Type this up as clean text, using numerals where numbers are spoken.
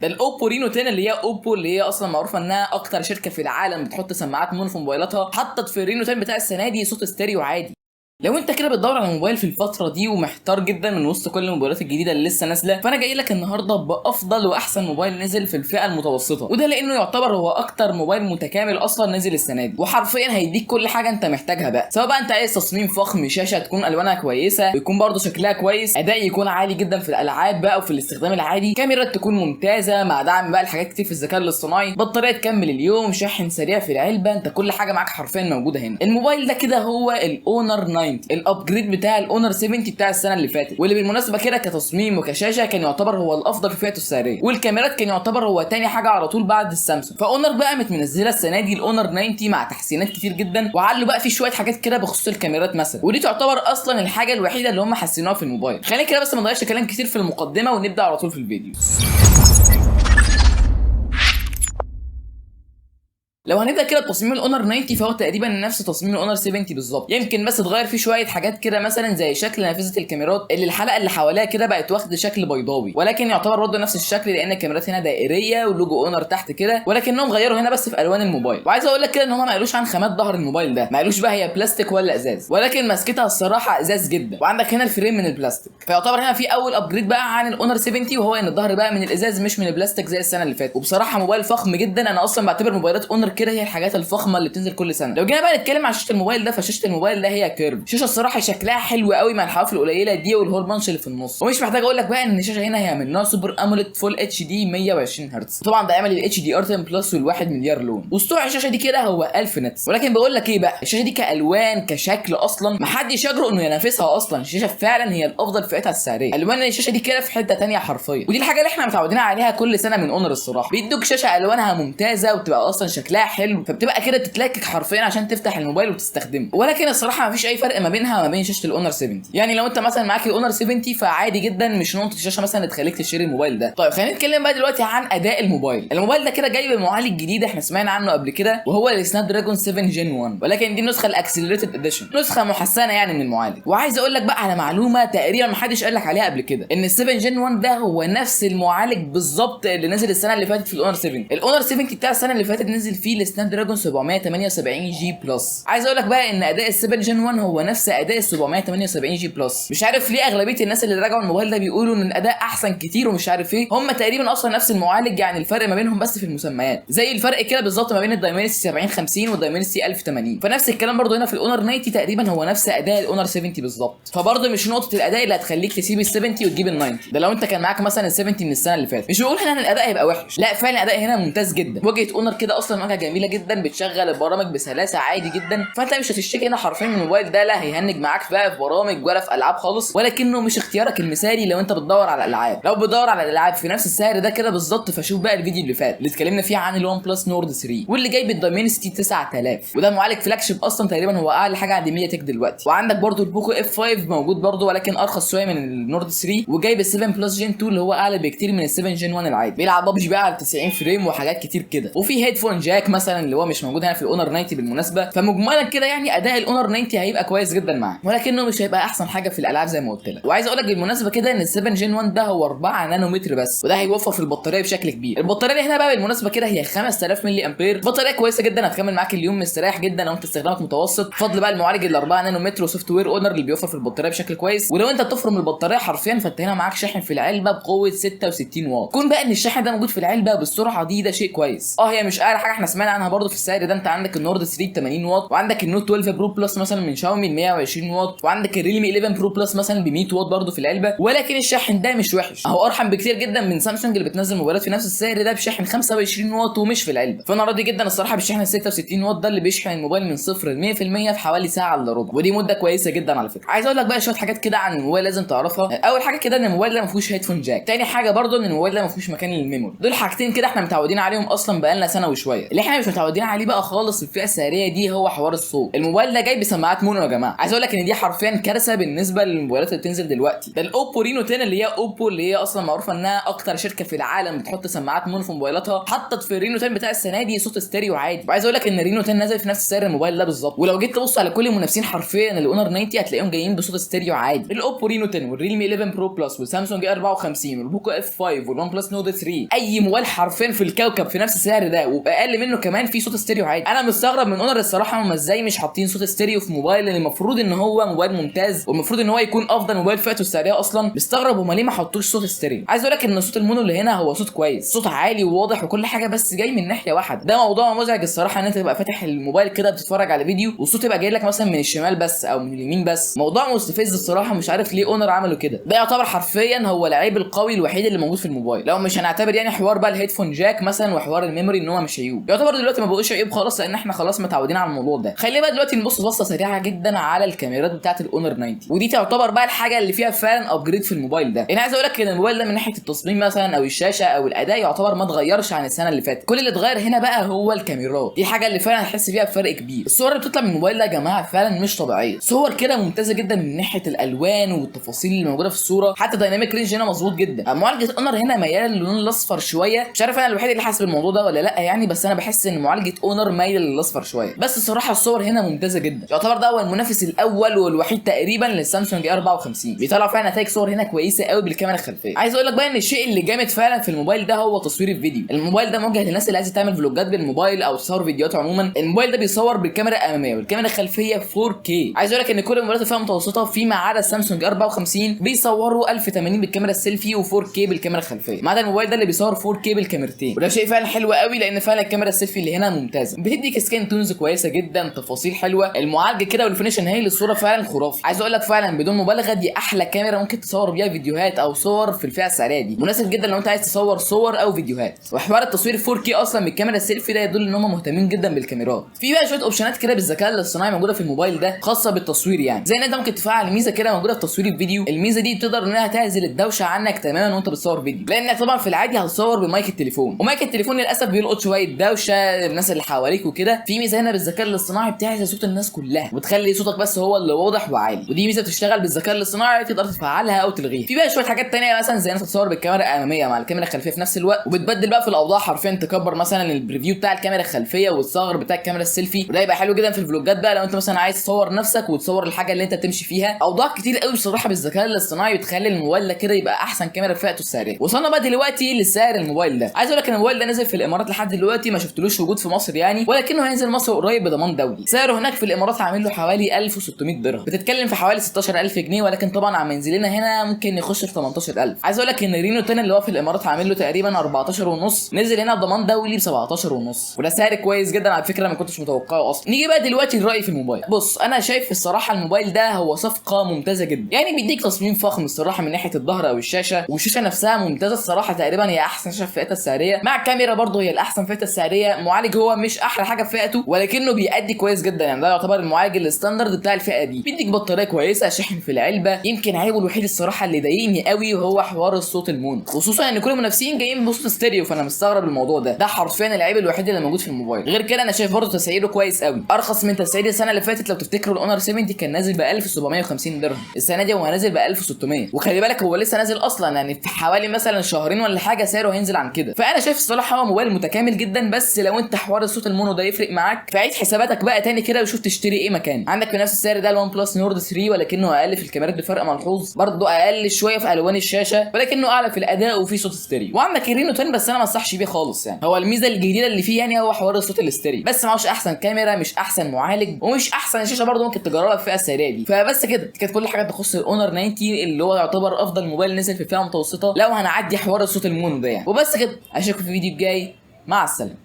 ده ال Oppo Reno 10 اللي هي Oppo، اللي هي اصلا معروفة انها اكتر شركة في العالم بتحط سماعات mono في موبايلاتها، حطت في ال Reno 10 بتاع السنة دي صوت ستيريو عادي. لو انت كده بتدور على موبايل في الفترة دي ومحتار جدا من وسط كل الموبايلات الجديدة اللي لسه نازله، فانا جاي لك النهارده بافضل واحسن موبايل نزل في الفئة المتوسطة، وده لانه يعتبر هو اكتر موبايل متكامل اصلا نزل السنة دي، وحرفيا هيديك كل حاجة انت محتاجها بقى، سواء بقى انت عايز تصميم فخم، شاشة تكون الوانها كويسة ويكون برضه شكلها كويس، اداء يكون عالي جدا في الالعاب بقى وفي الاستخدام العادي، كاميرا تكون ممتازة مع دعم بقى لحاجات كتير في الذكاء الاصطناعي، بطارية تكمل اليوم، شاحن سريع في العلبة، انت كل حاجة معاك حرفيا موجودة هنا. الموبايل ده كده هو ال Honor 90، ال upgrade بتاع ال Honor 70 بتاع السنة اللي فاتت، واللي بالمناسبة كده كتصميم وكشاشه كان يعتبر هو الافضل في فئته السعرية، والكاميرات كان يعتبر هو تاني حاجة على طول بعد السامسونج. ف Honor بقى متنزله السنة دي ال Honor 90 مع تحسينات كتير جدا، وعلوا بقى في شوية حاجات كده بخصوص الكاميرات مثلا، ودي تعتبر اصلا الحاجة الوحيدة اللي هم حسنوها في الموبايل. خلينا كده بس ما نضيعش كلام كتير في المقدمة ونبدا على طول في الفيديو. لو هنبدا كده بتصميم ال Honor 90 فهو تقريبا نفس تصميم ال Honor 70 بالظبط، يمكن بس اتغير فيه شوية حاجات كده، مثلا زي شكل نافذة الكاميرات اللي الحلقة اللي حواليها كده بقت واخده شكل بيضاوي، ولكن يعتبر برضه نفس الشكل لان الكاميرات هنا دائريه و logo Honor تحت كده، ولكنهم غيروا هنا بس في الوان الموبايل. وعايز اقول لك كده ان هم ما قالوش عن خامات ظهر الموبايل ده، ما قالوش بقى هي بلاستيك ولا ازاز، ولكن مسكتها الصراحة ازاز جدا، وعندك هنا ال frame من البلاستيك. فيعتبر هنا في اول upgrade بقى عن ال Honor 70، وهو ان الظهر بقى من الازاز مش من البلاستيك زي السنة اللي فاتت. وبصراحة موبايل فخم جدا، انا اصلا بعتبر موبايلات Honor كده هي الحاجات الفخمه اللي بتنزل كل سنة. لو جينا بقى نتكلم عن شاشة الموبايل ده، فشاشه الموبايل ده هي curve، شاشة الصراحة شكلها حلو قوي مع الحواف القليلة دي وال hole punch اللي في النص، ومش محتاج اقول لك بقى ان الشاشة هنا هي من نوع Super AMOLED Full HD 120 هرتز، طبعا ده يعمل ال HDR 10 plus وال1 مليار لون، وسطوع الشاشة دي كده هو 1000 nits. ولكن بقول لك ايه بقى، الشاشة دي كالوان كشكل اصلا محدش يجرؤ انه ينافسها اصلا، الشاشة فعلا هي الافضل فئتها السعرية، الوان الشاشة دي كده في حتة ثانية حرفيا، ودي الحاجة اللي احنا متعودين عليها كل سنة من Honor الصراحة، بيدوك شاشة الوانها ممتازة وتبقى اصلا شكلها حلو، فبتبقى كده تتلكك حرفيا عشان تفتح الموبايل وتستخدمه. ولكن الصراحة مفيش اي فرق ما بينها وما بين شاشة ال Honor 70، يعني لو انت مثلا معاك ال Honor 70 فعادي جدا، مش نقطة الشاشة مثلا اللي تخليك تشتري الموبايل ده. طيب خلينا نتكلم بقى دلوقتي عن اداء الموبايل. الموبايل ده كده جاي بمعالج جديد احنا سمعنا عنه قبل كده، وهو ال Snapdragon 7 Gen 1، ولكن دي النسخة ال accelerated edition، نسخه محسنة يعني من المعالج. وعايز اقول لك بقى على معلومة تقريبا ما حدش قال لك عليها قبل كده، ان ال 7 Gen 1 ده هو نفس المعالج بالظبط اللي نزل السنة اللي فاتت في ال Honor 70. ال Honor 70 بتاع السنة اللي فاتت نزل فيه ال Snapdragon 778 G Plus. عايز اقول لك بقى ان اداء ال 7 Gen 1 هو نفس اداء ال 778 G Plus. مش عارف ليه اغلبية الناس اللي راجعوا الموبايل ده بيقولوا ان الاداء احسن كتير ومش عارف ايه، هم تقريبا اصلا نفس المعالج، يعني الفرق ما بينهم بس في المسميات، زي الفرق كده بالظبط ما بين ال Dimensity 7050 وال Dimensity 1080. فنفس الكلام برضو هنا في ال Honor 90 تقريبا هو نفس اداء ال Honor 70 بالظبط. فبرضو مش نقطة الاداء اللي هتخليك تسيب ال 70 وتجيب ال 90 ده، لو انت كان معاك مثلا ال 70 من السنة اللي فاتت. مش بقول هنا ان الاداء هيبقى وحش، لا فعلا الاداء هنا ممتاز جدا. واجهه Honor كده اصلا واجهه جميلة جدا، بتشغل البرامج بسلاسة عادي جدا، فانت مش هتشتكي هنا حرفيا من الموبايل ده، لا هيهنج معاك بقى في برامج ولا في العاب خالص، ولكنه مش اختيارك المثالي لو انت بتدور على الالعاب. لو بتدور على الالعاب في نفس السعر ده كده بالظبط، فشوف بقى الفيديو اللي فات اللي اتكلمنا فيه عن ال OnePlus Nord 3 واللي جاي بال Dimensity 9000، وده معالج flagship اصلا تقريبا هو اعلى حاجة عند MediaTek دلوقتي. وعندك برضو ال Poco F5 موجود برضو، ولكن ارخص شوية من ال Nord 3، وجايب ال 7 Plus Gen 2 اللي هو اعلى بكتير من ال 7 Gen 1 العادي، بيلعب ببجي بقى على 90 frame وحاجات كتير كده، وفي headphone jack مثلا اللي هو مش موجود هنا في ال Honor 90 بالمناسبة. فمجملا كده يعني اداء ال Honor 90 هيبقى كويس جدا معاه، ولكنه مش هيبقى احسن حاجة في الالعاب زي ما قلت لك. وعايز اقول لك بالمناسبة كده ان ال 7 Gen 1 ده هو 4 نانومتر بس، وده هيوفر في البطارية بشكل كبير. البطارية اللي هنا بقى بالمناسبة كده هي 5000 ملي امبير، بطارية كويسة جدا هتكمل معاك اليوم مستريح جدا لو انت استخدامك متوسط، بفضل بقى المعالج ال 4 نانومتر و software Honor اللي بيوفر في البطارية بشكل كويس. ولو انت بتفرم البطارية حرفيا فانت هنا معاك شاحن في العلبة بقوة 66 واط. كون بقى ان الشاحن ده موجود في العلبة بالسرعة دي ده شيء كويس. هي مش اعلى حاجة احنا سمعنا عنها برضو في السعر ده، انت عندك ال Nord 3 ب 80 واط، وعندك ال Note 12 Pro Plus مثلا من شاومي ب 120 واط، وعندك ال Realme 11 Pro Plus مثلا ب 100 واط برضو في العلبة. ولكن الشاحن ده مش وحش، اهو ارحم بكتير جدا من سامسونج اللي بتنزل موبايلات في نفس السعر ده بشاحن 25 واط ومش في العلبة. فانا راضي جدا الصراحة بالشاحن ال 66 واط ده اللي بيشحن الموبايل من 0 ل 100% في حوالي ساعة الا ربع، ودي مده كويسة جدا على فكرة. عايز اقول لك بقى شوية حاجات كده عن الموبايل لازم تعرفها. اول حاجة كده ان الموبايل ده ما فيهوش headphone jack، تاني حاجة برضو ان الموبايل ده ما فيهوش مكان لل memory. دول حاجتين كده احنا متعودين عليهم اصلا بقالنا سنة وشوية. اللي احنا احنا مش متعودين عليه بقى خالص في الفئة السعرية دي هو حوار الصوت. الموبايل ده جاي بسماعات mono يا جماعة. عايز اقول لك ان دي حرفيا كارثة بالنسبة للموبايلات اللي بتنزل دلوقتي. ده ال Oppo Reno 10 اللي هي Oppo، اللي هي اصلا معروفة انها اكتر شركة في العالم بتحط سماعات mono في موبايلاتها، حطت في ال Reno 10 بتاع السنة دي صوت ستيريو عادي. وعايز اقول لك ان ال Reno 10 نزل في نفس سعر الموبايل ده بالظبط. ولو جيت تبص على كل المنافسين حرفيا ال Honor 90 هتلاقيهم جايين بصوت ستيريو عادي. ال Oppo Reno 10 وال Realme 11 Pro Plus وال Samsung A54 وال Poco F5 وال OnePlus Nord 3، اي موبايل حرفيا في الكوكب في نفس السعر ده وباقل منه كمان في صوت ستيريو عادي. انا مستغرب من Honor الصراحة، هم ازاي مش حاطين صوت ستيريو في موبايل اللي المفروض ان هو موبايل ممتاز والمفروض ان هو يكون افضل موبايل فئته السعرية اصلا؟ مستغرب هم ليه ما حطوش صوت ستيريو. عايز اقول لك ان صوت ال mono اللي هنا هو صوت كويس، صوت عالي وواضح وكل حاجة، بس جاي من ناحية واحدة. ده موضوع مزعج الصراحة، ان انت تبقى فاتح الموبايل كده بتتفرج على فيديو والصوت يبقى جاي لك مثلا من الشمال بس او من اليمين بس. موضوع مستفز الصراحة، مش عارف ليه Honor عملوا كده. ده يعتبر حرفيا هو العيب القوي الوحيد اللي موجود في الموبايل، لو مش هنعتبر يعني حوار بقى ال headphone jack مثلا وحوار ال memory ان هو مش عيوب. يعتبر دلوقتي ما بقوش عيوب خلاص، لان احنا خلاص متعودين على الموضوع ده. خلينا بقى دلوقتي نبص بصة سريعة جدا على الكاميرات بتاعه ال Honor 90، ودي تعتبر بقى الحاجة اللي فيها فعلا upgrade في الموبايل ده. يعني عايز اقول لك ان الموبايل ده من ناحية التصميم مثلا او الشاشة او الاداء يعتبر ما اتغيرش عن السنة اللي فاتت. كل اللي اتغير هنا بقى هو الكاميرات، دي الحاجة اللي فعلا هتحس فيها بفرق كبير. الصور اللي بتطلع من الموبايل ده يا جماعة فعلا مش طبيعية، صور كده ممتازة جدا من ناحية الالوان والتفاصيل اللي موجودة في الصورة، حتى dynamic range هنا مظبوط جدا. معالجة Honor هنا مياله للون الاصفر شوية، مش عارف انا الوحيد اللي حاسس بالموضوع ده ولا لا يعني، بس انا بحس ان معالجة Honor مايلة للاصفر شوية. بس الصراحة الصور هنا ممتازة جدا، يعتبر ده هو المنافس الاول والوحيد تقريبا لل Samsung A54، بيطلع فعلا نتائج صور هنا كويسة قوي بالكاميرا الخلفية. عايز اقول لك بقى ان الشيء اللي جامد فعلا في الموبايل ده هو تصوير الفيديو. الموبايل ده موجه للناس اللي عايزه تعمل فلوجات بالموبايل او تصور فيديوهات عموما. الموبايل ده بيصور بالكاميرا الامامية والكاميرا الخلفية 4K. عايز اقول لك ان كل الموبايلات فئة متوسطه فيما عدا السامسونج 54 بيصوروا 1080 بالكاميرا السيلفي و4K بالكاميرا الخلفية، ما عدا الموبايل ده اللي بيصور 4K بالكاميرتين. وده شيء فعلا حلو قوي، لان فعلا الكاميرا السيلفي اللي هنا ممتازة، بتديك skin tones كويسة جدا، تفاصيل حلوة، المعالجة كده وال finish النهائي للصورة فعلا خرافي. عايز اقول لك فعلا بدون مبالغه دي احلى كاميرا ممكن تصور بيها فيديوهات او صور في الفئة السعرية دي. مناسب جدا لو انت عايز تصور صور او فيديوهات. وحوار التصوير 4K اصلا بالكاميرا السيلفي ده يدل ان هم مهتمين جدا بالكاميرات. في بقى شوية option ات كده بالذكاء الاصطناعي موجودة في الموبايل ده خاصة بالتصوير، يعني زي ان انت ممكن تفعل ميزة كده موجودة في تصوير الفيديو. الميزة دي بتقدر انها تعزل الدوشة عنك تماما وانت بتصور فيديو، لانك طبعا في العادي هتصور بمايك التليفون، ومايك التليفون للاسف بيلقط شوية دوشه الناس اللي حواليك وكده. في ميزة هنا بالذكاء الاصطناعي بتعزل صوت الناس كلها وتخلي صوتك بس هو اللي واضح وعالي، ودي ميزة بتشتغل بالذكاء الاصطناعي تقدر تفعلها او تلغيها. في بقى شوية حاجات تانية مثلا زي انك تصور بالكاميرا الامامية مع الكاميرا الخلفية في نفس الوقت، وبتبدل بقى في الاوضاع حرفيا، تكبر مثلا ال preview بتاع الكاميرا الخلفية وتصغر بتاع الكاميرا السيلفي، وده يبقى حلو جدا في الفلوجات بقى لو انت مثلا عايز تصور نفسك وتصور الحاجة اللي انت بتمشي فيها. اوضاع كتير قوي بصراحة بالذكاء الاصطناعي بتخلي الموبايل ده كده يبقى احسن كاميرا في فئته السعرية. وصلنا بقى دلوقتي لسعر الموبايل ده. عايز اقول لك ان الموبايل ده نزل في الامارات لحد دلوقتي ما شفتلوش وجود في مصر يعني، ولكنه هينزل مصر قريب بضمان دولي. سعره هناك في الامارات عامل له حوالي 1600 درهم، بتتكلم في حوالي 16000 جنيه، ولكن طبعا عم ينزل لنا هنا ممكن يخش في 18000. عايز اقول لك ان Reno 10 اللي هو في الامارات عامل له تقريبا 14 ونص، نزل هنا بضمان دولي ب 17 ونص، وده سعر كويس جدا على فكرة، ما كنتش متوقعه اصلا. نيجي بقى دلوقتي لرايي في الموبايل. بص انا شايف الصراحة الموبايل ده هو صفقة ممتازة جدا، يعني بيديك تصميم فخم الصراحة من ناحية الظهر او الشاشة، والشاشه نفسها ممتازة الصراحة، تقريبا هي احسن شاشة في فئتها السعرية، مع كاميرا برضه هي الاحسن في فئتها السعرية. معالج هو مش احلى حاجة في فئته، ولكنه بيأدي كويس جدا، يعني ده يعتبر المعالج ال standard بتاع الفئة دي. بيديك بطارية كويسة، شاحن في العلبة. يمكن عيبه الوحيد الصراحة اللي ضايقني قوي وهو حوار الصوت ال mono، خصوصا ان كل المنافسين جايين بصوت ستيريو، فانا مستغرب الموضوع ده. ده حرفيا العيب الوحيد اللي موجود في الموبايل. غير كده انا شايف برضه تسعيره كويس قوي، ارخص من تسعير السنة اللي فاتت. لو تفتكروا ال Honor 70 كان نازل ب 1750 درهم، السنة دي هو نازل ب 1600، وخلي بالك هو لسه نازل اصلا، يعني في حوالي مثلا شهرين ولا حاجة سعره هينزل عن كده. فانا شايف الصراحة هو موبايل متكامل جدا، بس لو انت حوار الصوت ال mono ده يفرق معاك فعيد حساباتك بقى تاني كده وشوف تشتري ايه مكان. عندك في نفس السعر ده ال OnePlus Nord 3، ولكنه اقل في الكاميرات بفرق ملحوظ، برضه اقل شوية في الوان الشاشة، ولكنه اعلى في الاداء وفي صوت ستيريو. وعندك ال Reno 10 بس انا ما انصحش بيه خالص، يعني هو الميزة الجديدة اللي فيه يعني هو حوار الصوت الاستيريو بس، معهوش احسن كاميرا، مش احسن معالج، ومش احسن شاشة برضه ممكن تجربها في الفئة السعرية دي. فبس كده كانت كل حاجة تخص ال Honor 90 اللي هو يعتبر افضل موبايل نزل في الفئة المتوسطة لو هنعدي حوار الصوت ال mono ده يعني. وبس كده، اشوفكم في الفيديو الجاي، مع السلامة.